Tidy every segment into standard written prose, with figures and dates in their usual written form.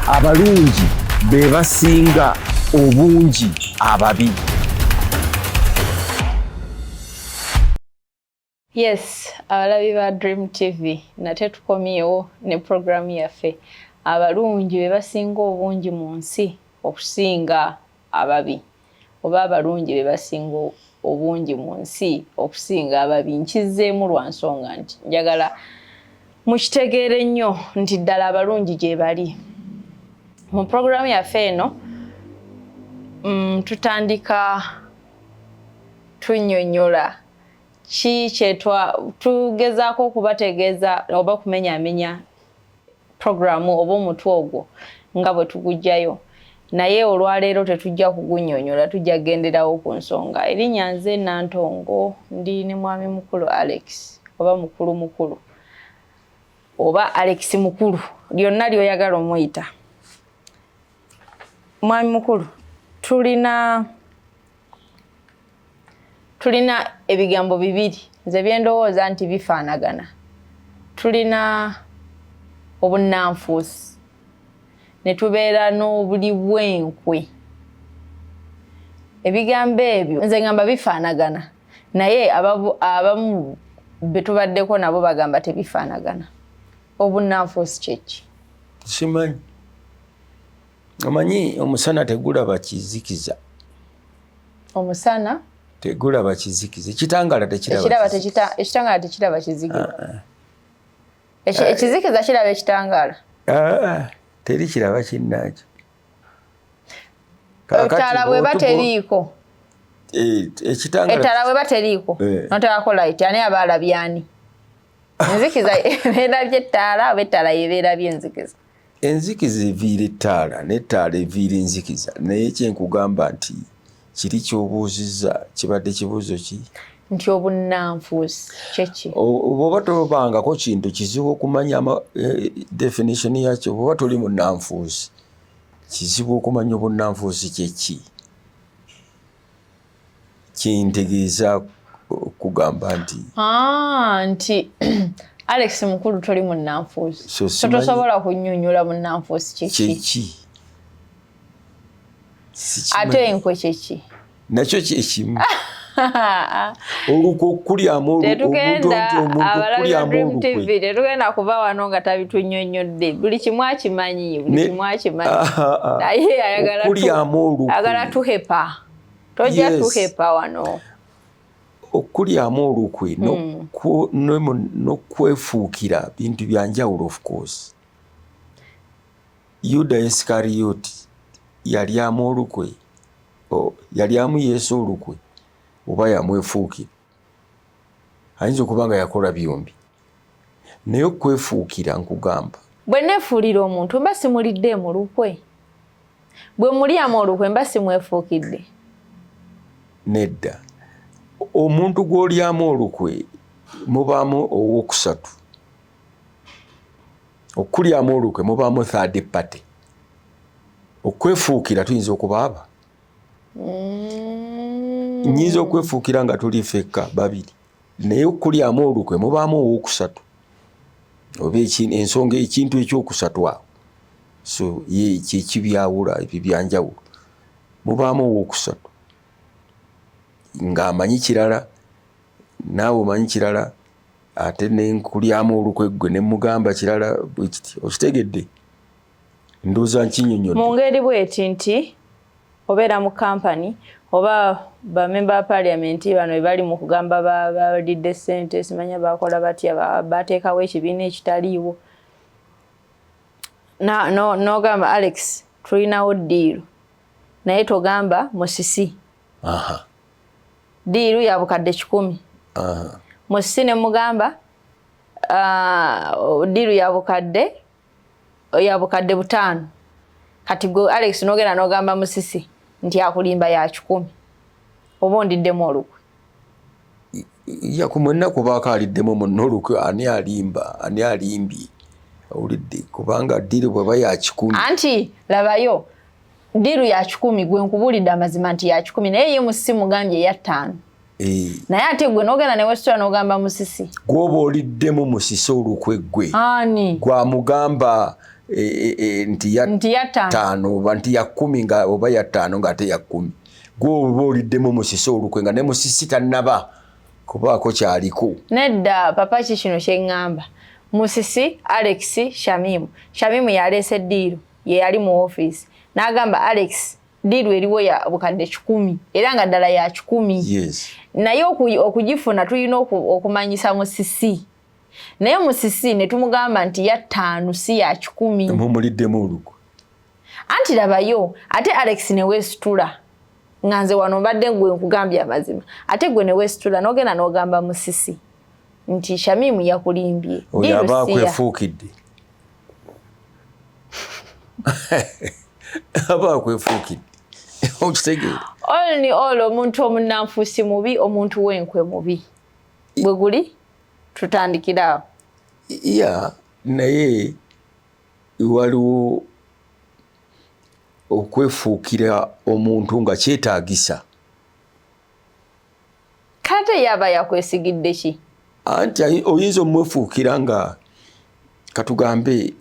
Abalungi be basinga obungi ababi. Yes, abalabi ba Dream TV nate tukomyewo ne programu yaffe. Abalungi be basinga obungi mu nsi okusinga ababi, oba abalungi be basinga obungi mu nsi okusinga ababi. Nkizzeemu lwa nsonga nti njagala mukitegeere nnyo nti ddala abalungi gye bali. Mu programu yaffe eno tutandika tunnyonnyola ki kyetwa tugezaako okubategeeza oba kumenyaamenya programu oba omutwe ogwo nga bwe tugujjayo, naye olwaleero tetujja kugunnyonnyola, tujja kugenderawo ku nsonga. Erinnya nze Nantongo, ndi ne mwami mukulu Alex, oba mukulu mukulu oba Alex mukulu, lyonna ly'oyagala omuyita. Mwami mukulu, tulina ebigambo bibiri nze byendowooza nti bifaanagana. Tulina obunnanfuusi ne tubeera n'obuli bw'enkwe. Ebigambo ebyo nze ngamba bifaanagana, naye abamu be tubaddeko nabo bagamba tebifaanagana. Obunnanfuusi kye ki? Simanyi. Omanyi omusana tegulaba kizikiza. Omusana tegulaba kizikiza, ekitangaala tekiraba. Ekitangaala tekiraba kizikiza. Ekizikiza kiraba ekitangaala. Teri kiraba kinnaakyo. Ettaala bweba teriiko. Ettaala bweba teriiko. Noteekako light, ani aba alabye ani? Enzikiza ebeerabye ettaala oba ettaala yebeerabye enzikiza? Enzikiza eviira ettaala n'ettaala eviira enzikiza. Naye kyenkugamba nti kiri ky'obuuzizza kibadde kibuuzo ki? Nti obunnanfuusi kyeki? Bw'oba tobangako kintu kizibu okumanya definition yakyo. Bw'oba toli munnanfuusi kizibu okumanya obunnanfuusi kyeki. Kintegeeza okugamba nti nti Alex mukulu toli munnanfuusi, so tosobola kunnyonnyola munnanfuusi kyeki. Kyeki? Ate enkwe kyeki? Nakyo kyekimu. Olukwe okulyamu olukwe. Tetugenda kuva wano nga tabitunnyonnyodde. Buli kimu akimanyi, buli kimu akimanyi. Naye ayagala tuhepa. Tojja tuhepa wano. Okulyamu olukwe n'okwefuukira bintu bya njawulo of course. Yuda Isikariyoti yalyamu olukwe, yalyamu Yesu olukwe oba yamwefuukira? Ayinza okuba nga yakola byombi. Naye okwefuukira nkugamba. Bwe neefuulira omuntu mba simulidde mu lukwe. Bwe mulyamu olukwe mba simwefuukidde. Nedda. Omuntu gw'olyamu olukwe mubaamu owokusatu. Okulyamu olukwe mubaamu third party. Okwefuukira tuyinza okubaaba. Nnyinza okwefuukira nga tuli ffekka babiri. Naye okulyamu olukwe mubaamu owokusatu. Oba ensonga ekintu ekyokusatu awo. So ye kyekibyawula ebyo byanjawulo. Mubaamu owokusatu. Ng'amanyi kirala, naawe omanyi kirala, ate ne nkulyamu olukwe ggwe ne mugamba kirala bwe kiti. Okitegedde? Ndowooza nkinnyonnyodde. Mu ngeri bw'eti nti obeera mu kampani oba bamemba ba parliament bano be bali mu kugamba balidde ssente, simanya bakola batya, bateekawo ekibiina ekitaliiwo. N'ogamba Alex tulinawo ddiiru, naye togamba musisi. Ddiiru ya bukadde 100. Musisi ne mugamba ddiiru ya bukadde 5. Kati gwe Alex n'ogenda n'ogamba musisi nti akulimba ya 100. Oba ondiddemu olukwe? Ya ku mwenna kubaako aliddemu munne olukwe. Ani alimba, ani alimbye? Owulidde? Kubanga ddiiru bw'eba ya 100. Anti labayo ddiiru ya 100, gwe nkubuulidde amazima nti ya 100, naye ye musisi mugambye eya 5. Naye ate gwe n'ogenda ne wesitula n'ogamba musisi. Gw'oba oliddemu musisi olukwe ggwe. Ani? Gw'amugamba nti ya ttaano oba nti ya 10 nga oba ya 5 nga ate ya 10. Gwe oba oliddemu Musisi olukwe nga ne Musisi tannaba kubaako kyaliko. Nedda papa, ki kino kye ŋŋamba, Musisi, Alex, Shamimu. Shamimu yaleese deal, ye yali mu ofiisi n'agamba Alex, deal eriwo ya bukadde 100, era nga ddala ya 100. Naye okugifuna tulina okumanyisa Musisi, naye Musisi ne tumugamba nti ya 5 si ya 100. Mumuliddemu olukwe. Anti labayo ate Alex ne weesitula, nga nze wano mbadde gwe nkugambye amazima, ate gwe ne weesitula n'ogenda n'ogamba Musisi nti Shamimu yakulimbye. Oyo aba akwefuukidde, aba akwefuukidde, okitegeera? All in all, omuntu omunanfuusi mubi, omuntu w'enkwe mubi. Bwe guli tutandikira awo. Ya, naye waliwo okwefuukira omuntu nga kyetaagisa. Kate yaba yakwesigidde ki? Anti oyinza omwefuukira nga katugambe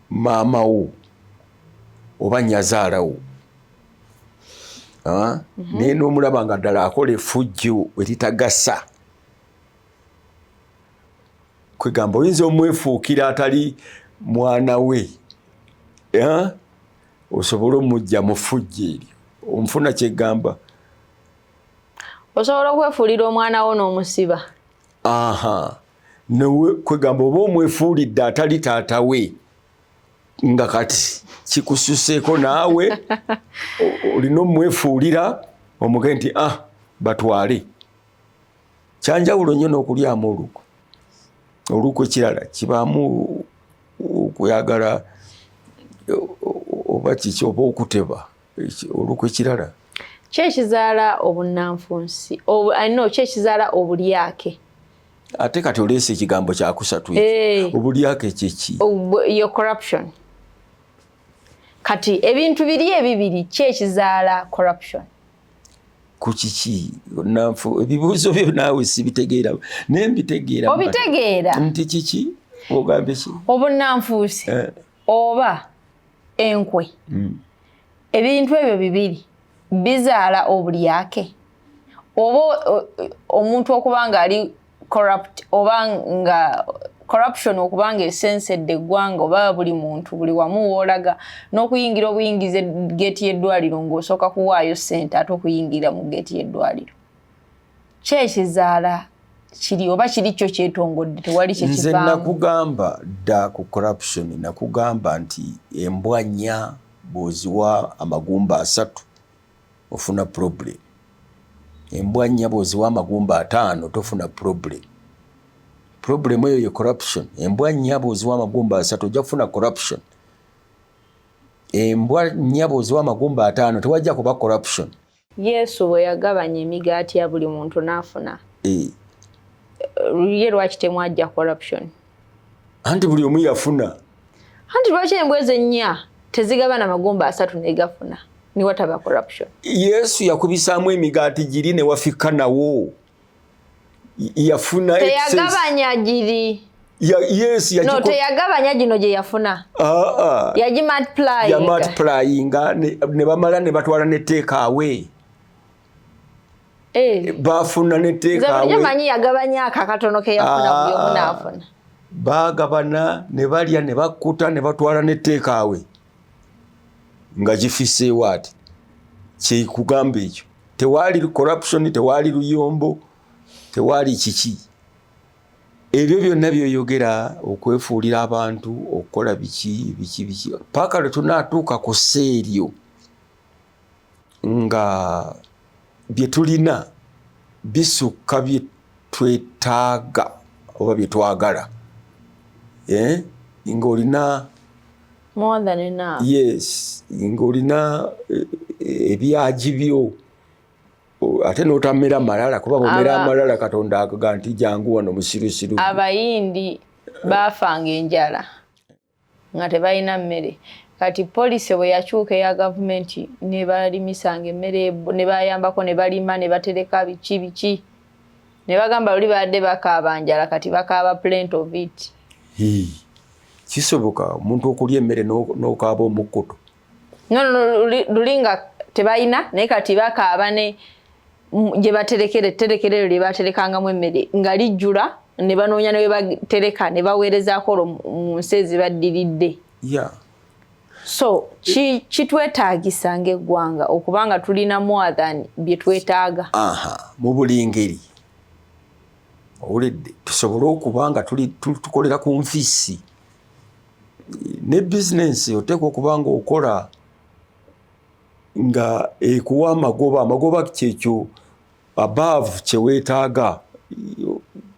maama wo oba nnyazaala wo, naye n'omulaba nga ddala akola effujjo eritagasa. Kwegamba oyinza omwefuukira atali mwana we, osobole omujja mu ffujjo eryo. Onfuna kyegamba? Osobola okwefuulira omwana wo n'omusiba. Aha, kwegamba oba omwefuulidde atali taata we, nga kati kikususeeko naawe olina omwefuulira omuge nti ah, batwale. Kyanjawulo nnyo n'okulyamu olukwe. Olukwe kirala, kibaamu okweyagala oba kiki oba okuteba. Olukwe kirala. Ki ekizaala obunnanfunsi? No, ki ekizaala obulyake? Ate kati oleese ekigambo kyakusatu. Obulyake kyeki? Yo corruption. Kati ebintu biri ebibiri, ki ekizaala corruption? Ku kiki? Nanfu ebibuuzo byo naawe sibitegeera, naye mbitegeera. Obitegeera? Nti kiki ogambye ki? Obunnanfuusi oba enkwe. Ebintu ebyo bibiri bizaala obulyake, oba omuntu okuba nga ali corrupt, oba nga corruption okuba nga esensedde eggwanga, oba buli muntu buli wamu woolaga n'okuyingira obuyingiza geeti y'eddwaliro ng'osooka kuwaayo ssente ate okuyingira mu geeti y'eddwaliro. Ki ekizaala kiri, oba kiri kyo kyetongodde, tewali Nze kyekivaamu? Nakugamba dda ku corruption, nakugamba nti embwa 4 bw'oziwa amagumba 3 ofuna problem, embwa 4 bw'oziwa amagumba 5 tofuna problem. Problem eyo ye corruption. Embwa 4 bw'oziwa amagumba 3 ojja kufuna corruption, embwa 4 bw'oziwa amagumba 5 tewajja kuba corruption. Yesu bwe yagabanya emigaati ya buli muntu n'afuna, ye lwaki temwajja corruption? Anti buli omu yafuna. Anti lwaki embwa ezo ennya tezigabana magumba 3 negafuna niwataba corruption? Yesu yakubisaamu emigaati giri ne wafika nawo yafuna. Teyagabanya giri. Yes. No, teyagabanya gino gye yafuna. Yagimultiplyinga. Yamultiplyinga ne bamala ne batwala ne take away. Bafuna ne take Nze bulijjo away. manyi yagabanya ako akatono ke yafuna, buli omu n'afuna. Bagabana ne balya ne bakkuta ne batwala ne take away nga gifiseewo. Ati kyekugamba ekyo, tewaali corruption, tewaali luyombo, tewaali kiki. Ebyo byonna byoyogera, okwefuulira abantu, okukola biki biki biki, paka lwe tunaatuuka ku seeryo nga bye tulina bisukka bye twetaaga oba bye twagala, eh? Ng'olina More than enough. Yes, ng'olina ebyagi byo, ate n'otamera malala, kuba bwomera amalala Katonda agaga nti jangu wano musirusiru. Abayindi baafanga enjala nga tebalina mmere. Kati policy bwe yakyuka eya gavumenti, ne balimisanga emmere, ne bayambako, ne balima, ne batereka biki biki, ne bagamba luli badde bakaaba njala, kati bakaaba plenty of it. Hii. Kisoboka omuntu okulya emmere n'okaaba omukkuto? No, luli nga tebalina, naye kati bakaaba ne gye baterekera etterekero eryo lye baterekangamu emmere nga lijjula, ne banoonya ne batereka ne baweerezaako olwo mu nsi ezibaddiridde. So kitwetaagisa ng'eggwanga okuba nga tulina more than bye twetaaga. Aha, mu buli ngeri, owulidde, tusobole okuba nga tukolera ku nfisi. Ne bizinensi oteekwa okuba nga okola nga ekuwa amagoba. Amagoba kyekyo above kyeweetaaga,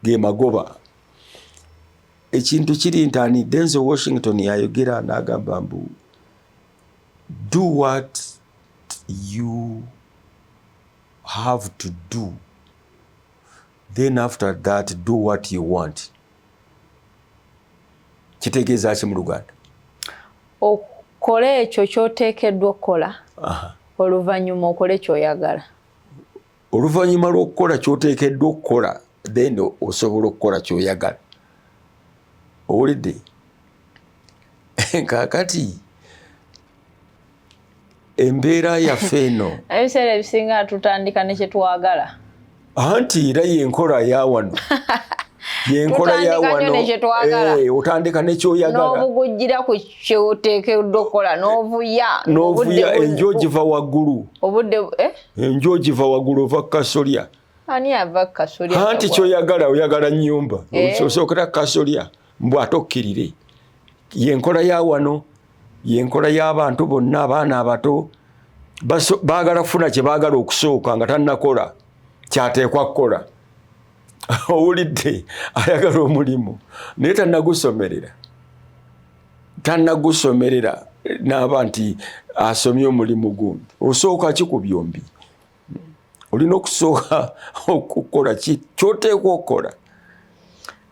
ge magoba. Ekintu kiri nti ani, Denzel Washington yayogera n'agamba mbu, "Do what you have to do, then after that do what you want." Kitegeeza ki mu Luganda? Okole ekyo ky'oteekeddwa okukola, oluvannyuma okole kyoyagala. Oluvannyuma lw'okukola kyoteekeddwa okukola, then osobola okukola kyoyagala. Owulidde? Kaakati embeera yaffe eno, ebiseera ebisinga tutandika ne kyetwagala. Anti era yenkola yawano, yenkola yawano. Eh, otandika nekyoyagala. N'obugujjira ku kyoteekeddwa okukola n'ovuya. N'ovuya enjo giva waggulu. Obudde, eh? Enjo giva waggulu, ova kukasolya. Ani ava kukasolya? Anti kyoyagala, oyagala nyumba, eh. Osookera kukasolya mbw ate okkirire. Yenkola ya wano, yenkola y'abantu bonna. Abaana abato baagala kufuna kye baagala okusooka nga tannakola kyateekwa kukola. Owulidde? Ayagala omulimu naye tannagusomerera, tannagusomerera naaba nti asomye omulimu gundi. Osooka ki ku byombi? Olina okusooka okukola ki kyoteekwa okukola.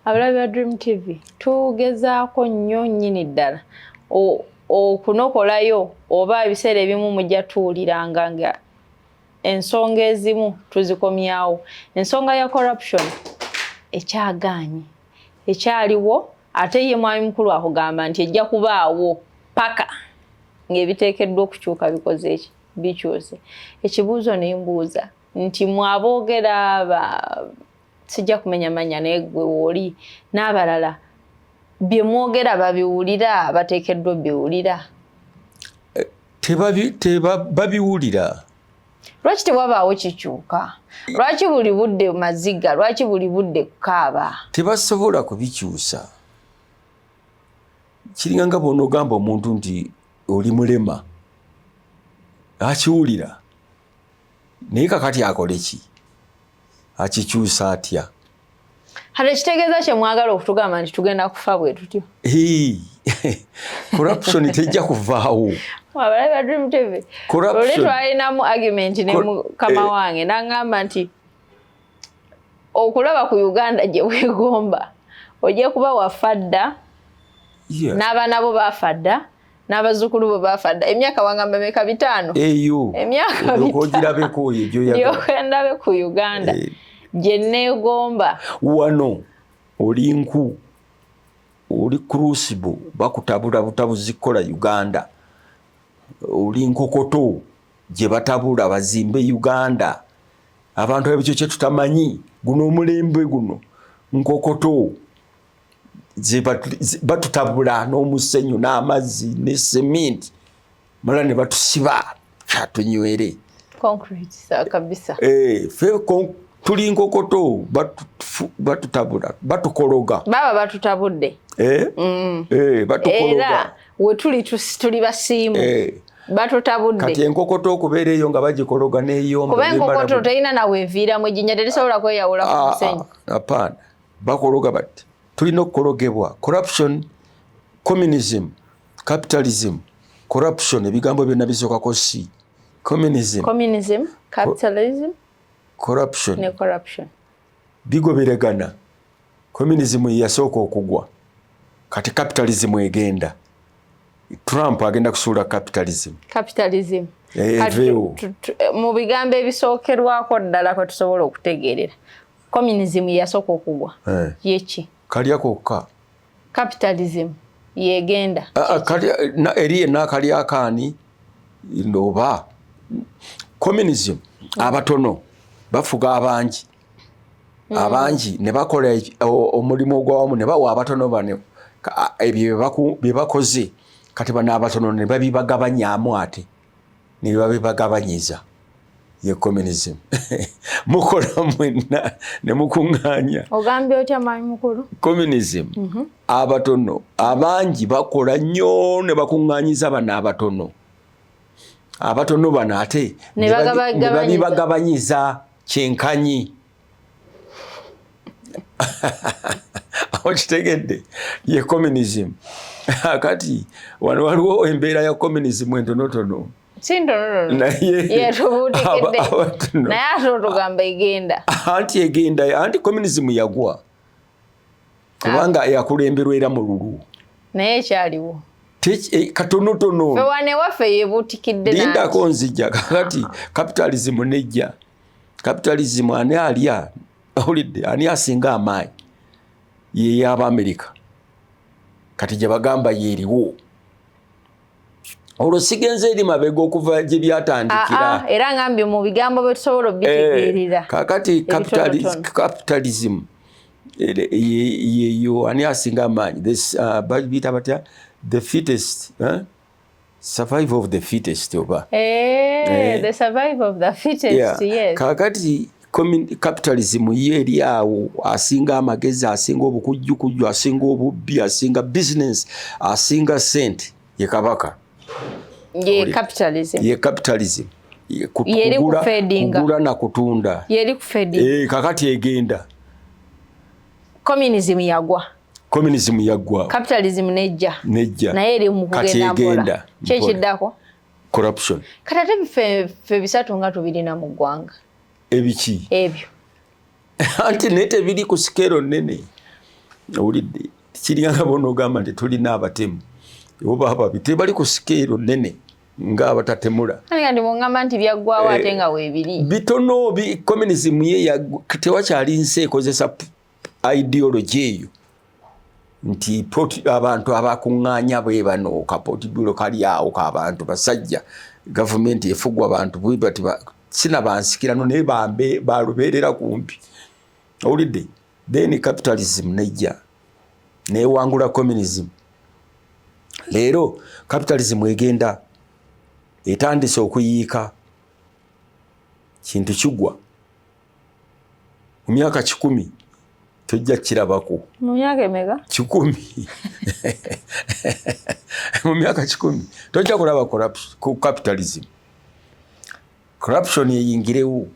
Abalabi ba Dream TV, tugezaako nnyo nnyini ddala okunokolayo oba ebiseera ebimu mujja tuwuliranga nga ensonga ezimu tuzikomyawo. Ensonga ya corruption ekyagaanye, ekyaliwo, ate ye mwami mukulu akugamba nti ejja kubaawo paka ng'ebiteekeddwa okukyuka bikoze eki bikyuse. Ekibuuzo nembuuza nti mwaboogera, sijja kumenya manya, naye gwe wooli n'abalala, bye mwogera babiwulira? Bateekeddwa obiwulira? Babiwulira. Lwaki tewabaawo kikyuka? Lwaki buli budde maziga? Lwaki buli budde kukaaba? Tebasobola kubikyusa. Kiringa nga bw'onoogamba omuntu nti oli mulema, akiwulira, naye kakati akole ki? Akikyusa atya? Kati ekitegeeza kyemwagala okutugamba nti tugenda kufa bwe tutyo? Corruption tejja kuvaawo. Abalabi ba Dream TV, oli twalinamu argument ne mukama wange, nangamba nti okulaba ku Uganda gye weegomba ojja kuba wafa dda, n'abaana bo baafa dda, n'abazzukulu bo baafa dda. Emyaka wangamba meka? 5? Eyo. Emyaka ogirabeko. Ndyoke ku Uganda eh. gye neegomba. Wano oli nku, oli crucible, bakutabula butabuzi kukola Uganda. Oli nkokoto gye batabula bazimbe Uganda. Abantu ebyo kye tutamanyi, guno omulembe guno nkokoto batutabula n'omusenyu n'amazzi ne seminti, mala ne batusiba kyatunywere. Eh, fe tuli nkokoto, batutabula, batukologa. Baba batutabudde. Eh? Era wetuli tuli basiimu. Batutabudde. Kati enkokoto okubeera eyo nga bagikologa neyomba. Kuba enkokoto terina naweeviiramu, ejjinja terisobola kweyawula ku ah, musenyu. Ah, apaana, bakologa bati tulina okukologebwa. Corruption, communism, capitalism, corruption, ebigambo byonna bisookako c. Communism, communism, capitalism, corruption. Ne corruption. Bigoberegana. Communism yeyasooka okugwa, kati capitalism egenda. Trump agenda kusuula capitalism. Capitalism. Eveewo. Mu bigambo ebisookerwako ddala kwe tusobola okutegeerera, communism yeyasooka okugwa. Yeki? Kalya kokka. Capitalism. Yegenda. Eri yenna akali akaani oba communism, abatono bafuga abangi. Abangi ne bakola omulimu ogwawamu ne bawa abatono bano ebyo bye bakoze. Kati bano abatono ne babibagabanyamu, ate ne babibagabanyiza. Ye communism, mukola mwenna ne mukuŋŋaanya. Ogambye otya, mwami mukulu? Communism, abatono, abangi bakola nnyo ne bakuŋŋaanyiza bano abatono. Abatono bano ate ne ne babibagabanyiza kyenkanyi. Okitegedde? Ye communism. Kati wano waliwo embeera ya communism entonotono. Si ntonotono. Naye Yetubuutikidde. Abatono. Naye ate otugamba egenda. Anti egenda, anti communism yagwa kubanga yakulemberwa era mu lulu. Naye ekyaliwo. Katonotono. Fe wane waffe yebuutikidde. Lindako, nzija. Kakati capitalism nejja. Capitalism, ani alya? Awulidde, ani asinga amaanyi? Yey'Abamerika. Kati gye bagamba yeeriwo, olwo sigenze eri mabega okuva gye byatandikira. Ah, era ngambye mu bigambo bye tusobola obitegeerera. Kakati Ebitonotono. capitalism yeyo ani asinga amaanyi. Babiyita batya? The fittest, eh? Survival of the fittest oba? The survival of the fittest. Yes. Kakati capitalism ye eri awo, asinga amagezi, asinga obukujjukujju, asinga obubbi, asinga business, asinga sente ye kabaka. Ye capitalism. Ye capitalism. Yeri kugula, kufedinga. Kugula na kutunda. Yeri kufedinga. Kakati egenda. Communism yagwa. Communism yaggwa. Capitalism nejja. Nejja. Naye eri mu Kati kugenda mpola. egenda Ki mpola. ekiddako? Corruption. Kati ate ffe bisatu nga tubirina mu ggwanga. Ebiki? Ebyo. Anti naye tebiri ku scale nnene. Owulidde, kiringanga bonaogamba nti tulina abatemu oba ababi, tebali ku scale nnene ng'abatatemula. Ani ndi bwongamba nti byaggwawo ate nga weebiri? Bitono. Communism ye tewakyali nsi ekozesa ideology eyo nti abantu abakuŋŋaanya bwe bano, ka politburo kali awo k'abantu basajja, gavumenti efugwa abantu bwe bati, sina bansikirano, naye bambe balubeerera kumpi. Owulidde? Then capitalism nejja newangula communism. Leero capitalism egenda etandise okuyiika. Kintu kigwa mu myaka 100, tojja kirabako. Mu myaka emeka? 100. Mu myaka 100 tojja kulaba ku capitalism. Corruption eyingirewo.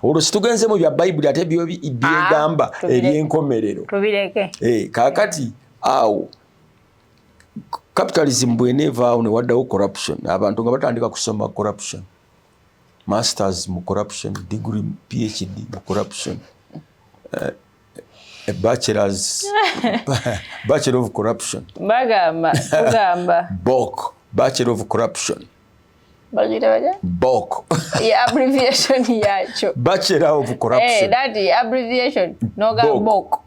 Olwo situgenze mu bya Bayibuli, ate byo byegamba ebyenkomerero. Tubireke. Kaakati awo capitalism bweneevaawo ne waddawo corruption, abantu nga batandika kusoma corruption, masters mu corruption, degree, PhD mu corruption, bachelors, bachelor of corruption. Bagamba tugamba. BOC, bachelor of corruption. Bagiyita batya? BOC. Ye abbreviation yakyo. Bachelor of corruption. That abbreviation noga BOC.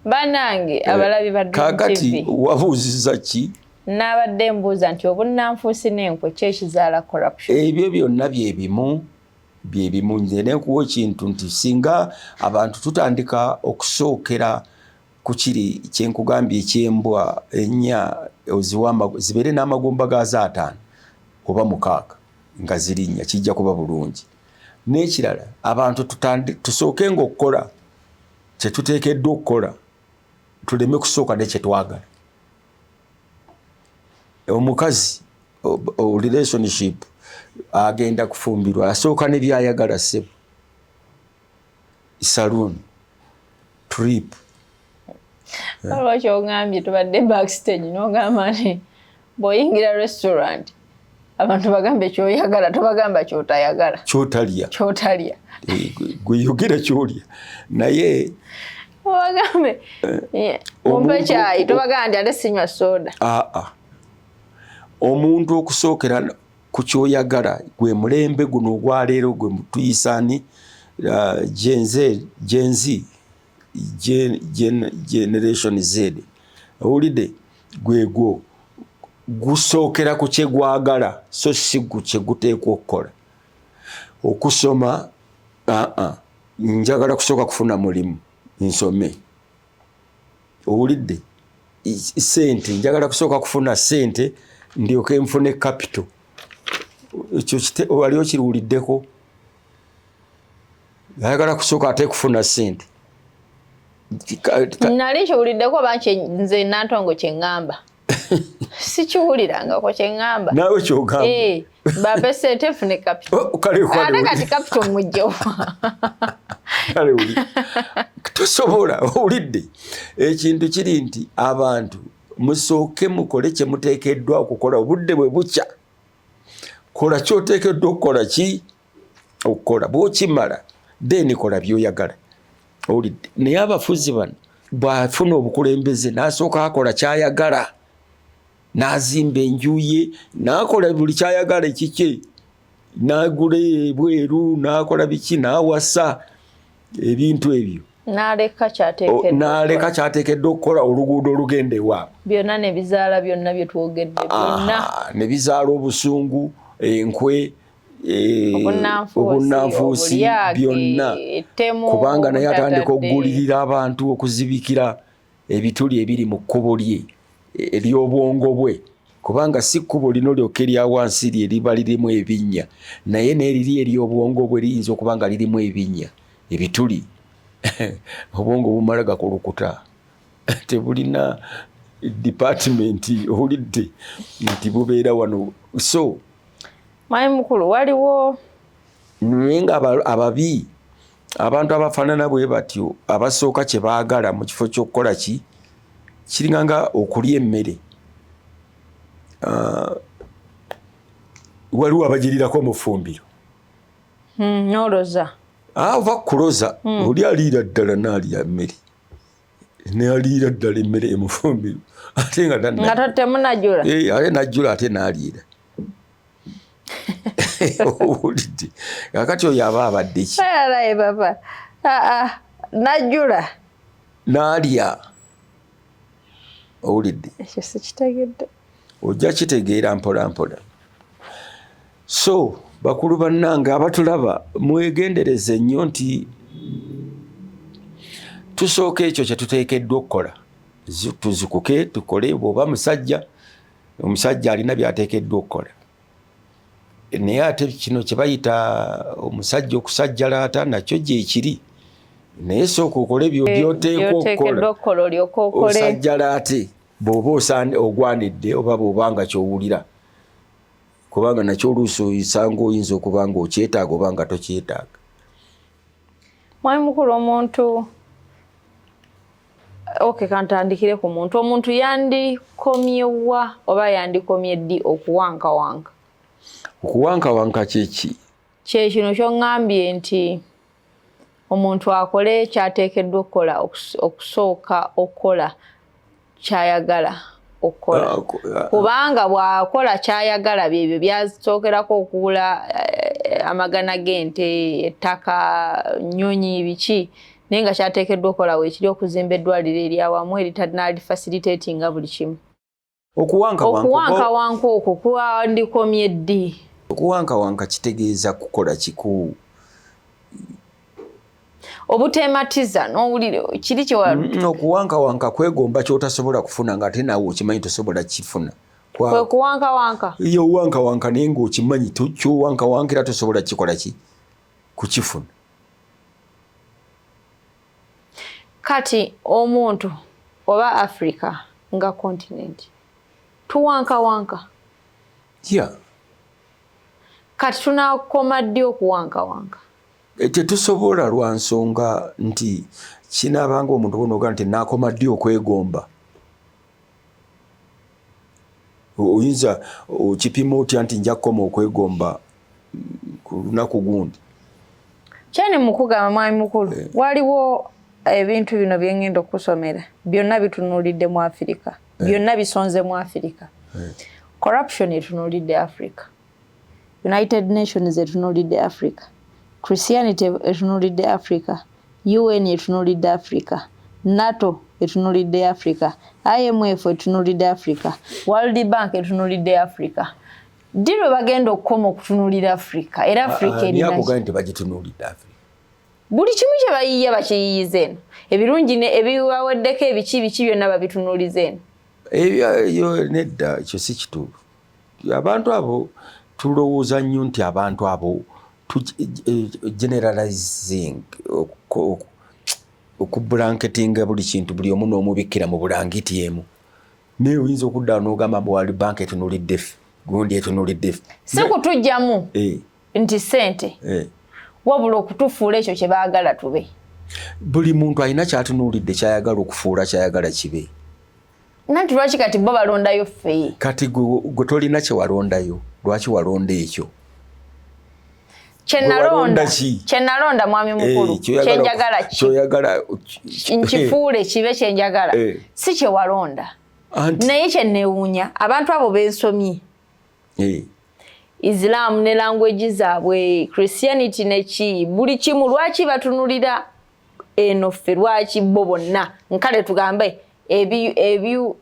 Bannange abalabi ba Dream Kaakati TV. Wabuuziza ki? N'abadde mbuuza nti obunnanfuusi n'enkwe ki ekizaala corruption? Ebyo byonna byebimu, byebimu. Nze nenkuwa ekintu nti singa abantu tutandika okusookera ku kiri kyenkugambye ekyembwa ennya, oziwa zibeere n'amagumba gaazo 5 oba 6 nga zirinnya, kijja kuba bulungi. N'ekirala, abantu tusooke ng'okukola kyetuteekeddwa okukola, tuleme kusooka ne kyetwagala. Omukazi relationship, agenda kufumbirwa, asooka ne byayagala, ssebo, saloon trip. Waliwo kyogambye, tubadde backstage, n'ogamba nti bw'oyingira restaurant abantu bagambe kyoyagala, tobagamba kyotayagala. Kyotalya. Kyotalya. Gwe yogera kyolya, naye obagambe ompe kyayi, tobagamba nti ate sinywa soda. Aa, omuntu okusookera ku kyoyagala gwe mulembe guno ogwaleero gwe tuyisaani Gen Z, Gen Z. Generation Z, owulidde, gwegwo gusookera ku kyegwagala, so si kye guteekwa okukola. Okusoma, aa, njagala kusooka kufuna mulimu nsome. Owulidde? Sente, njagala kusooka kufuna sente ndyoke nfune capital. Ekyo wali okiriwuliddeko? Ayagala kusooka ate kufuna sente. Nali nkiwuliddeko, oba nze Nantongo kyeŋŋamba sikiwulirangako kyeŋŋamba. Naawe kyogamba. Eh, bampe sente nfune capital. Oh, kale. Ate kati capital mugjewa? Kale uli tosobola. Owulidde, ekintu kiri nti abantu musooke mukole kye muteekeddwa okukola. Obudde bwe bukya, kola kyoteekeddwa okukola. Ki okukola bwokimala, then kola byoyagala. Owulidde? Naye abafuzi bano, bw'afuna obukulembeze n'asooka akola kyayagala, n'azimba enju ye, n'akola buli kyayagala ekikye, n'agula ebweru, n'akola biki, n'awasa, ebintu ebyo. N'aleka kyateekeddwa. N'aleka kyateekeddwa okukola, oluguudo olugenda ewaabwe. Byonna ne bizaala byonna bye twogedde byonna. Ne bizaala obusungu, enkwe, obunnanfuusi, byonna, kubanga naye atandika okugulirira abantu okuzibikira ebituli ebiri mu kkubo lye ery'obwongo bwe, kubanga si kkubo lino lyokka erya wansi lye liba lirimu ebinnya, naye n'eriri ery'obwongo bwe liyinza okuba nga lirimu ebinnya, ebituli. Obwongo bumala gakulukuta, tebulina department, owulidde, nti bubeera wano. So Mwami mukulu, waliwo naye nga ababi, abantu abafaanana bwe batyo, abasooka kye baagala mu kifo ky'okukola ki, kiringa nga okulya emmere. Ah, waliwo abagirirako mu ffumbiro. Noloza. Ova kuloza. Oli aliira ddala, n'alya mmere, n'aliira ddala emmere emufumbiro, ate nga nga temunajula. Eh, ate najjula, ate n'aliira. Owulidde? Kakati oyo aba abadde ki? Alaye papa, aa, najjula. N'alya, owulidde? Ekyo sikitegedde. Ojja kitegeera mpola mpola. So bakulu bannange abatulaba, mwegendereze nnyo nti tusooka ekyo kye tuteekeddwa okukola, tuzukuke tukole. Bw'oba musajja, omusajja alina by'ateekeddwa okukola, naye ate kino kye bayita omusajja okusajjalaata nakyo gyekiri, naye sooka okole byoteekwa okukola, olyoke okole. Osajjalaate bw'oba ogwanidde, oba bw'oba nga kyowulira, kubanga nakyo oluusi oyisanga oyinza okuba nga okyetaaga oba nga tokyetaaga. Mwami mukulu, omuntu, ok, kantandikire ku muntu. Omuntu yandikomyewa oba yandikomye ddi okuwankawanka? Okuwankawanka kyeki? Kyekino kyoŋŋambye nti omuntu akole kyateekeddwa okukola, okusooka okukola kyayagala okukola. Ah, ah. Kubanga bw'akola kyayagala, byebyo byasookerako okugula amagana g'ente, ettaka, nnyonyi, biki, naye nga kyateekeddwa okukola weekiri okuzimba eddwaliro eryawamu eritanalifacilitatinga buli kimu. Okuwankawanka. Okuwankawanka okwo kwandikomye ddi? Okuwankawanka kitegeeza kukola kiku Obuteematiza n'owulire kiri kyewa. Okuwankawanka kwegomba kyotasobola kufuna, nga ate naawe okimanyi tosobola kifuna. Kwe kuwankawanka. Ye owankawanka naye ng'okimanyi kyowankawankira tosobola kikola ki, kukifuna. Kati omuntu oba Africa nga continent tuwankawanka? Yeah. Kati tunakoma ddi okuwankawanka? Tetusobola, lwa nsonga nti kinaabanga omuntu bonoga nti nakoma ddi okwegomba. Oyinza okipima otya nti nja kukoma okwegomba ku lunaku gundi? Kyani mukugamba, mwami mukulu, waliwo ebintu bino byengenda okusomera, byonna bitunuulidde mu Afirika, byonna bisonze mu Afirika. Corruption etunuulidde Africa, United Nations etunuulidde Africa, Christianity etunuulidde Africa. UN etunuulidde Africa, NATO etunuulidde Africa, IMF etunuulidde Africa, World Bank etunuulidde Africa. Ddi lwe bagenda okukoma okutunuulira Africa? Era Africa erina akugambye nti bagitunuulidde Africa? Buli kimu kye bayiiya bakiyiiyiza eno, ebirungi ebibaweddeko, ebiki biki byonna babitunuuliza eno. Ebyo nedda, ekyo si kituufu. Abantu abo tulowooza nnyo nti abantu abo generalizing, okublanketinga buli kintu, buli omu n'omubikkira mu bulangiti emu, naye oyinza okudda n'ogamba mbu World Bank etunuulidde ffe, gundi etunuulidde ffe. Si kutujjamu nti ssente, wabula okutufuula ekyo kye baagala tube. Buli muntu alina kyatunuulidde, kyayagala okufuula, kyayagala kibe. Nanti lwaki kati bo balondayo ffe? Kati gwe tolina kye walondayo, lwaki walonda ekyo? Kyenalonda, mwami mukulu, kyenjagala kyoyagala nkifuule kibe kyenjagala, si kyewalonda. Naye kyenewuunya, abantu abo bensomye, Islam ne language zaabwe, Christianity neki, buli kimu, lwaki batunulira eno ffe? Lwaki bo bonna, nkale tugambe ebiwayo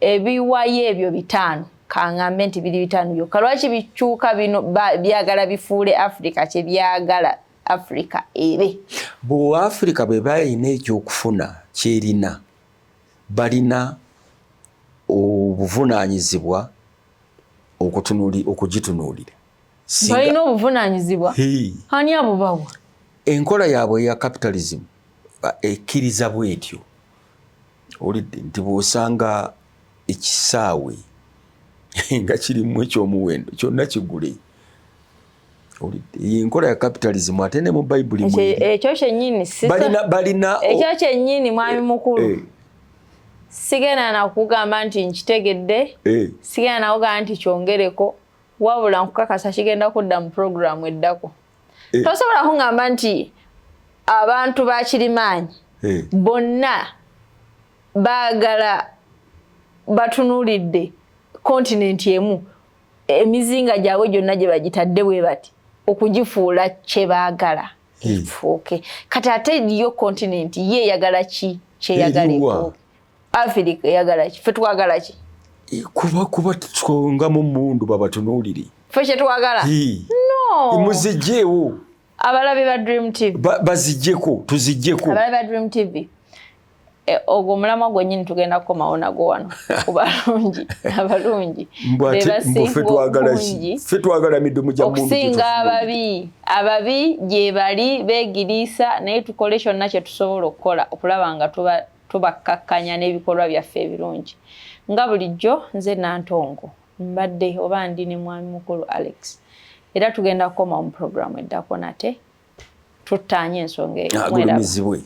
ebyo 5, kaŋŋambe nti biri 5 byokka, lwaki bikyuka bino byagala bifuule Africa kyebyagala Africa ebe? Bwe Africa bwe balina ekyokufuna kyerina, balina obuvunaanyizibwa okugitunuulira. Balina obuvunaanyizibwa? Ani abubawa? Enkola yaabwe eya capitalism ekkiriza bwetyo. Olidde nti bw'osanga ekisaawe nga kirimu ekyomuwendo, kyonna kigule. Olidde enkola ya capitalism, ate ne mu Bayibuli. Ekyo kyennyini. Balina Ekyo kyennyini, mwami mukulu, sigenda nakugamba nti nkitegedde, sigenda nakugamba nti kyongereko, wabula nkukakasa kigenda kudda mu puroguramu eddako. Tosobola kuŋŋamba nti abantu bakirimaanyi bonna baagala batunuulidde kontinenti emu, emizinga gyabwe gyonna gye bagitadde bwe bati okugifuula kye baagala efuuke. Kati ate yo kontinenti ye eyagala ki? Kyeyagala efuuke. Afirika eyagala ki? Ffe twagala ki? Kuba twongamu mundu babatunuulire. Ffe kyetwagala no. Muzijjeewo. Abalabi ba Dream TV. Bazijjeko, tuzijjeko. Abalabi ba Dream TV, ogwo omulamwa gwennyini tugenda kukomawo nagwo wano ku balungi. Abalungi ffe twagala midumu gya okusinga ababi. Ababi gye bali beegiriisa, naye tukole kyonna kye tusobola okukola okulaba nga tubakkakkanya n'ebikolwa byaffe ebirungi. Nga bulijjo, nze Nantongo, mbadde oba ndi ne mwami mukulu Alex, era tugenda kukomawo mu puroguramu eddako nate tuttaanye ensonga eyo. Agulumizibwe.